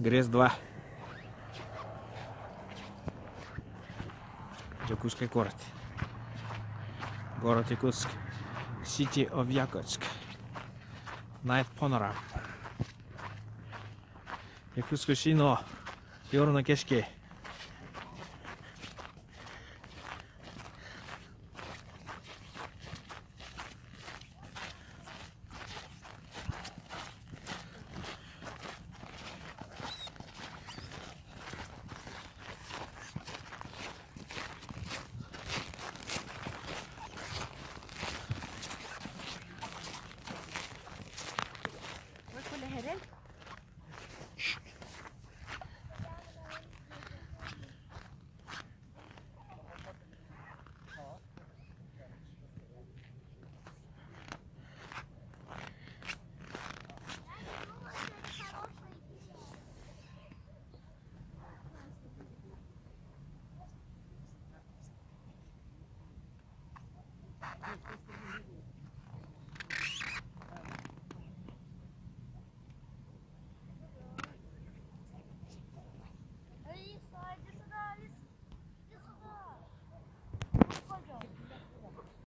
ГРЭС-2. Дьокуускай куорат. Город Якутск. City of Yakutsk. Night Panorama. ヤクスク市の夜の景色。